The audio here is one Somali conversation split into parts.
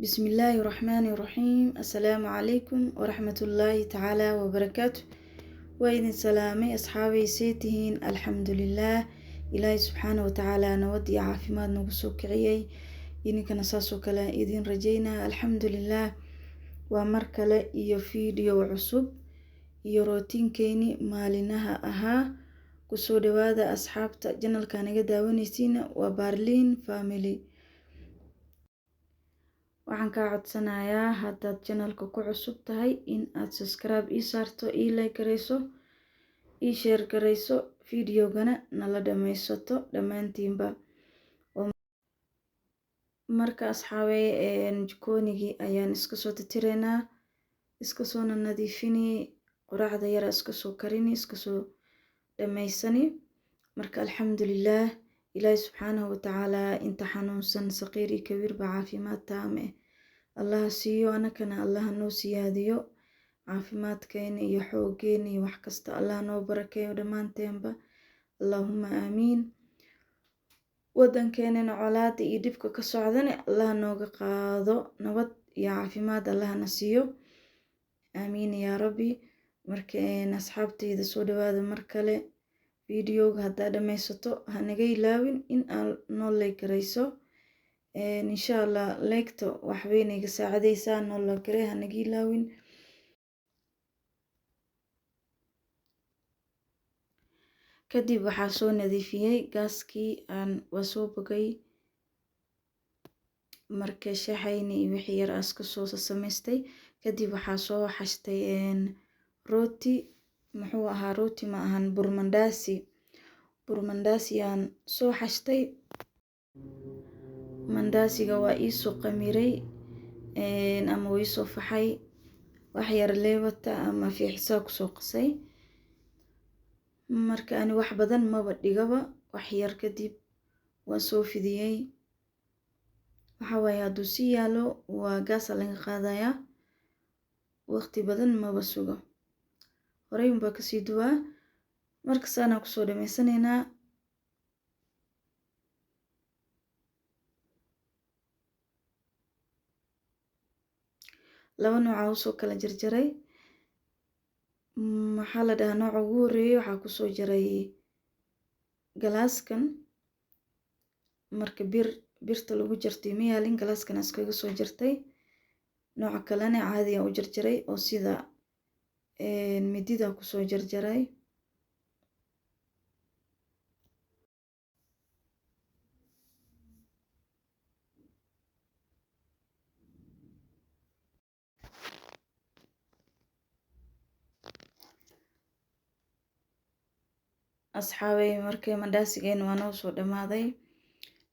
Bismillaahi Raxmaani Raxiim. Assalaamu calaykum waraxmatullaahi tacaala wabarakaatu. Waa idin salaamay asxaabay, see tihiin? Alxamdulilaah, Ilaahay subxaana watacaala nabad iyo caafimaad nagu soo kiciyey, idinkana saasoo kale idin rajeynaa. Alxamdulilaah, waa mar kale iyo video cusub iyo rootiinkeeni maalinaha ahaa. Kusoo dhawaada asxaabta channelka naga daawanaysiina, waa Baarliin Family. Waxaan kaa codsanayaa haddaad channelka ku cusub tahay in aad subscribe ii saarto, ii like garayso, ii share garayso, videogana nala dhammaysato dhammaantiinba. Marka asxaabey, jikoonigii ayaan iska soo titireynaa, iska soona nadiifini, quraacda yara iska soo karini, iska soo dhammaysani. Marka alxamdulilaah, Ilaahi subxaanahu watacaala inta xanuunsan saqiir iyo kabiirba caafimaad taam eh Allaha siiyo, anakana Allaha noo siyaadiyo caafimaadkeena iyo xoogeena iyo wax kasta. Allah noo barakeeyo dhammaanteenba, allaahuma aamiin. Wadankeenana colaada iyo dhibka ka socdana Allah nooga qaado, nabad iyo caafimaad Allahna siiyo, aamiin yaa rabbi. Marka asxaabteyda, soo dhawaada mar kale. Videoga haddaa dhammaysato, hanaga ilaawin in aad noo like garayso. Insha Allah like-ta waxweyn iga saacideysaa. Noo like garay, hanaga ilaawin. Kadib waxaa soo nadiifiyey gaaskii, aan waa soo bogay. Marka shaxayni iyo wixii yar aas kasoo samaystay. Kadib waxaa soo xashtay rooti. Muxuu ahaa? Rooti ma ahan, burmandaasi. Burmandaasi aan soo xashtay. Mandaasiga waa iisoo qamiray ama waa iisoo faxay, wax yar leebata ama fiixisaa kusoo qasay. Marka ani wax badan maba dhigaba, wax yar kadib waa soo fidiyey. Waxa waaye hadduu sii yaalo waa gaasa laga qaadayaa, waqti badan maba sugo, horey unbaa kasii duwaa. Marka saanaa kusoo dhamaysanaynaa. Laba noocaa usoo kala jarjaray. Maxaa la dhahaa? Nooca ugu horreeyay waxaa kusoo jaray galaaskan. Marka bir birta lagu jartay ma yaalin, galaaskan iskaga soo jartay. Nooca kalena caadiyan u jarjaray oo sida midida kusoo jarjaray. Asxaabey, markay mandaasigeen waa noo soo dhammaaday,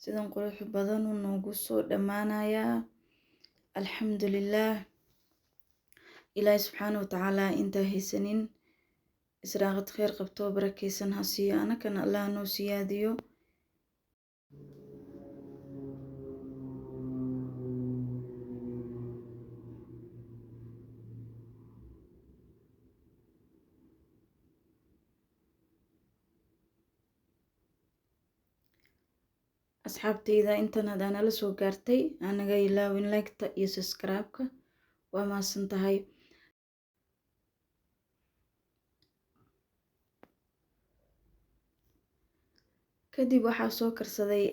sidan qurux badan uu noogu soo dhammaanayaa. Alxamdulilaah, Ilaahi subxaana watacaala intaa haysanin israaqad kheyr qabtoo barakeysan ha siiyo, anakana Allah noo siyaadiyo. Asxaabteyda, intan haddaa nala soo gaartay, anaga ilaawin like-ta iyo subscribe-ka. Waa mahadsan tahay. Kadib waxaa soo karsaday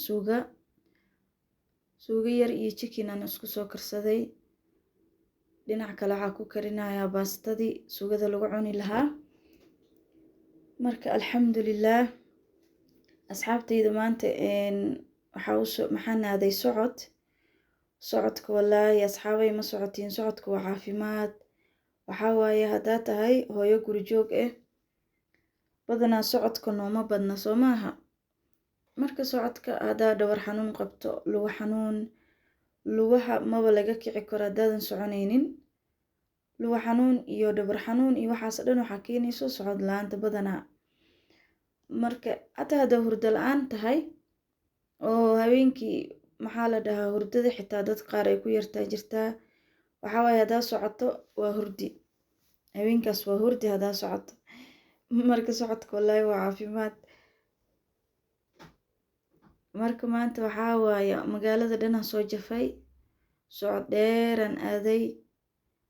suuga, suugo yar iyo chicken aan isku soo karsaday. Dhinac kale waxaa ku karinayaa baastadii suugada lagu cuni lahaa. Marka alxamdulilaah, asxaabteyda, maanta waxaa usoo maxaa naaday socod. Socodka wallaahi asxaabay, ma socotiin? Socodka waa caafimaad. Waxaa waaye haddaa tahay hooyo guri joog ah, badanaa socodka nooma badna, soo maaha? Marka socodka, haddaa dhabar xanuun qabto, lugo xanuun, lugaha maba laga kici karo haddaadan soconaynin. Lugo xanuun iyo dhabar xanuun iyo waxaas dhan waxaa keenayso socod la-aanta badanaa. Marka hataa haddaa hurdo la-aan tahay oo habeenkii, maxaa la dhahaa, hurdada xitaa dad qaar ay ku yartaa jirtaa, waxaa waaye haddaa socoto waa hurdi, habeenkaas waa hurdi haddaa socoto. Marka socodka wallaahi waa caafimaad. Marka maanta waxaa waaye magaalada dhanaa soo jafay. Socod dheeraan aaday.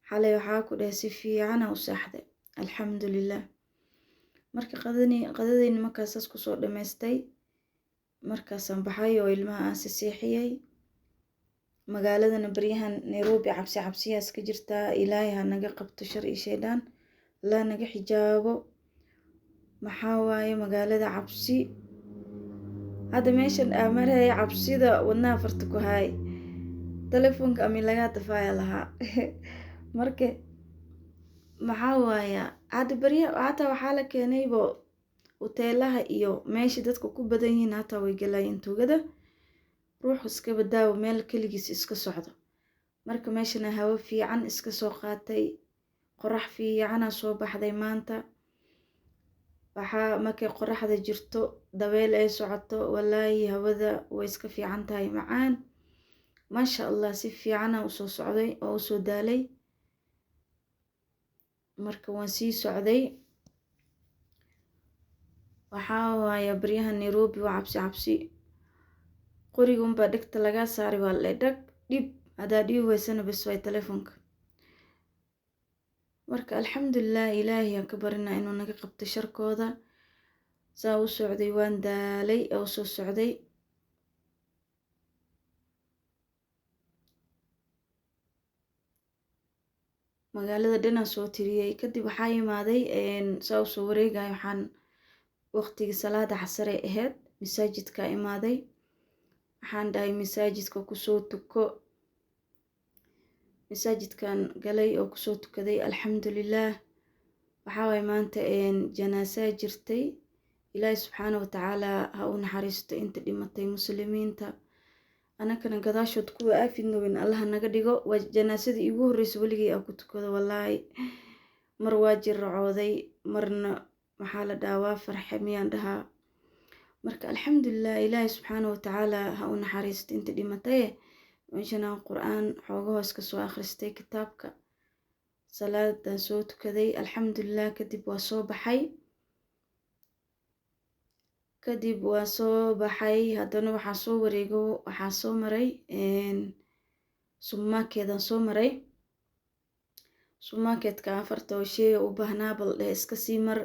Xalay waxaa ku dhahay si fiicana u seexday, alxamdulilah. Marka qadadeyni markaas saas kusoo dhamaystay, markaasaan baxay oo ilmaha aan si seexiyey. Magaaladana baryahan Nairobi cabsi cabsiyaa iska jirtaa. Ilaahay ha naga qabto shar iyo shaydaan, Allah naga xijaabo. Maxaa waaye magaalada cabsi hadda meeshan aa maraya, cabsida wadnaha farta ku haay, telefoonka ami lagaa dafaaya lahaa. Marka maxaa waaya hadda barya hataa waxaa la keenaybo hoteelaha iyo meesha dadka ku badan yihiin, hataa way galayeen tuugada. Ruux iska badaawo meel keligiis iska socdo. Marka meeshana hawo fiican iska soo qaatay, qorax fiicana soo baxday maanta. Waxaa markay qoraxda jirto, dabeel ay socoto, walaahi hawada way iska fiican tahay, macaan, maasha Allah. Si fiicana usoo socday oo usoo daalay. Marka waan sii socday. Waxaa waaya baryaha Nairobi waa cabsi cabsi. Qoriga unbaa dhegta lagaa saaray, waa la dhag dhib, haddaa dhibi weysana bes waay telefoonka. Marka alxamdulilah, Ilaahay aan ka barinaa inuu naga qabto sharkooda. Saa u socday, waan daalay oo soo socday. Magaalada dhanaan soo tiriyey. Kadib waxaa imaaday, saa u soo wareegaya, waxaan waqtigii salaada casarey ahayd, masaajidka imaaday. Waxaan dhahay masaajidka kusoo tuko. Masaajidkan galay oo kusoo tukaday, alxamdulilah. Waxaa waay maanta janaasaa jirtay. Ilaahi subxaana watacaala ha u naxariisto inta dhimatay muslimiinta, anakana gadaashood kuwa aafidnowin Allaha naga dhigo. Waa janaasadii iigu horreysay weligay aan ku tukado. Wallaahi mar waa jiracooday, marna maxaa la dhahaa, waa farxe miyaan dhahaa. Marka alxamdulilah, Ilaahi subxaana watacaala ha u naxariisto inta dhimataye. Meeshan aan Qur-aan xooga hoos kasoo akhristay kitaabka, salaadan soo tukaday, alxamdulilah. Kadib waa soo baxay, kadib waa soo baxay. Haddana waxaa soo wareego, waxaa soo maray supermarketan soo maray. Supermarketka afarta oo sheey u baahnaa, bal dheh iska sii mar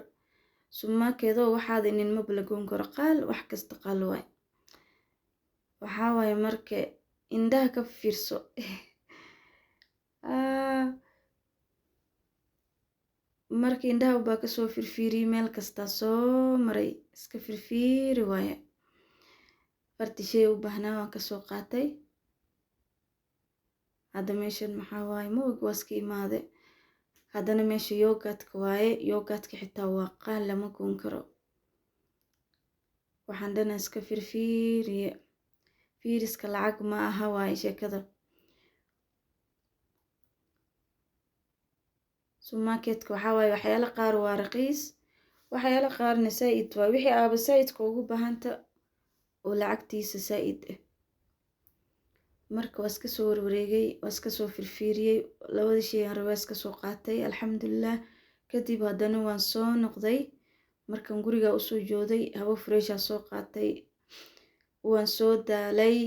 supermarketo. Waxaad inin ma balagoon karo, qaal, wax kasta qaal waay. Waxaa waaye marka indhaha ka fiirso. Marka indhaha baa kasoo firfiiriyey, meel kastaa soo maray, iska firfiiri waaye. Farti shay u baahnaa waan kasoo qaatay. Hadda meeshan maxaa waaye, ma og, waa iska imaade. Haddana meesha yogurtka waaye, yogurtka xitaa waa qaal, lama goon karo. Waxaan dhana iska firfiiriye, fiiriska lacag ma aha waaye sheekada. Supermarketka waxaa waaye waxyaalo qaar waa raqiis, waxyaalo qaarna saa-id waay. Wixii aaba saa-idka ugu baahanta oo lacagtiisa saa-id ah. Marka waa iska soo warwareegay, waa iska soo firfiiriyey, labada shay aan rabaa iska soo qaatay, alxamdulilah. Kadib haddana waan soo noqday. Markan guriga usoo jooday, hawo fresh-aa soo qaatay, waan soo daalay.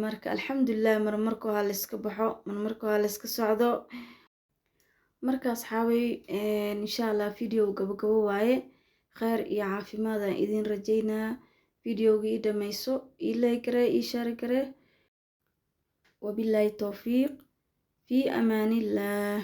Marka alxamdulilah, marmarka ha layska baxo, marmarka ha layska socdo. Marka asxaabay, insha Allah video gabagabo waaye. Kheyr iyo caafimaad aan idin rajaynaa. Videoga ii dhammayso, ii like garee, ii share garee. Wabilaahi towfiiq, fi amaanillaah.